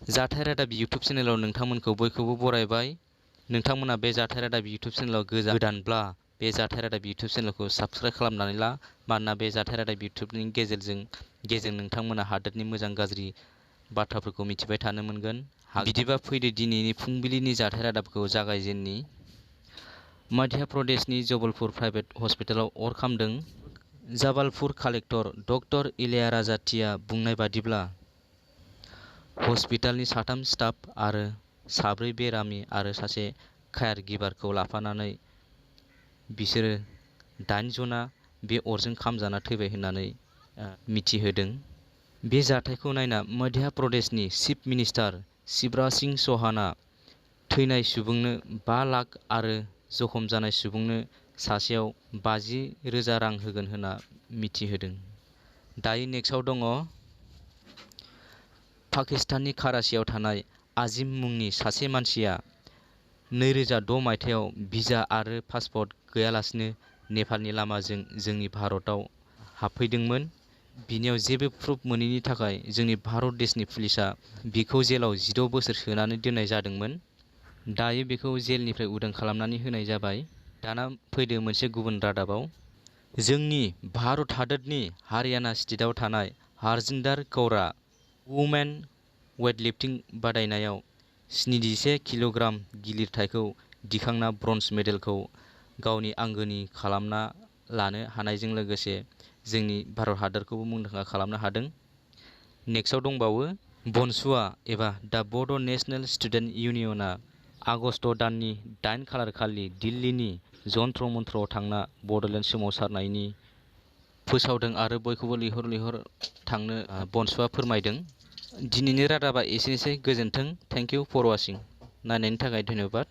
जाथाय रादाब इउटुब चेनेलाव नोंथांमोनखौ बयखौबो बरायबाय। नोंथांमोना बे जाथाय रादाब इउटुब चेनेलाव गोदानब्ला बे जाथाय रादाब इउटुब चेनेलखौ साबस्क्राइब खालामनानै ला। मानोना बे जाथाय रादाब इउटुबनि गेजेरजों नोंथांमोना हादोरनि मोजां गाज्रि बाथ्राफोरखौ मिथिबाय थानो मोनगोन। बिदिबा फैदो दिनैनि फुंबिलिनि जाथाय रादाबखौ जागायजेननि। मध्य प्रदेशनि जबलपुर प्राइभेट हस्पिटालाव अर खामदों। जबलपुर कालेक्टर डक्टर इलैयाराजाथिया बुंनाय बादिब्ला, हस्पिटालनि 3 स्टाफ आरो 4 बेरामि आरो सासे केयारगिभारखौ लाफानानै बिसोरो 8 जना बे अरजों खामजाना थैबाय होननानै मिथिहोदों। बे जाथायखौ नायना मध्य प्रदेशनि चिफ मिनिस्टार शिवराज सिंह चौहानआ थैनाय सुबुंनो 5 लाख आरो जखम जानाय सुबुंनो सासेयाव 50,000 रां होगोन होनना मिथिहोदों। दायो नेक्स्टआव दङ पाकिस्ताननि कराचियाव थानाय आजिम मुंनि सासे मानसिया 2006 मायथाइयाव भिजा आरो पासपर्ट गैयालासिनो नेपालनि लामाजों जोंनि भारतआव हाबफैदोंमोन। बिनियाव जेबो प्रुफ मोनैनि थाखाय जोंनि भारत देशनि पुलिसआ बिखौ जेलाव 16 बोसोर सोनानै दोननाय जादोंमोन। दायो बेखौ जेलनिफ्राय उदां खालामनानै होनाय जाबाय। दाना फैदो मोनसे गुबुन रादाबाव। जोंनि भारत हादोरनि हारियाना स्टेटआव थानाय हारजिंदर कौरआ वुमेन वेटलिफ्टिं बादायनायाव 71 किल'ग्राम गिलिरथायखौ दिखांना ब्रन्ज मेडेलखौ गावनि आंगोनि खालामना लानो हानायजों लोगोसे जोंनि भारत हादरखौबो मुंदांखा खालामनो हादों। नेक्स्टआव दंबावो बनसुआ एबा दा बड' नेशनेल स्टुडेन्ट इउनियनआ आगस्ट दाननि 8 खालार खालि दिल्लीनि जन्त्र मन्त्रआव थांना बड'लेण्ड सोमावसारनायनि फोसावदों आरो बयखौबो लैहोर थांनो बनसुआ फोरमायदों। दिनैनि रादाबा एसेनोसै। गोजोन्थों। Thank you for watching. नायनायनि थाखाय धन्यबाद।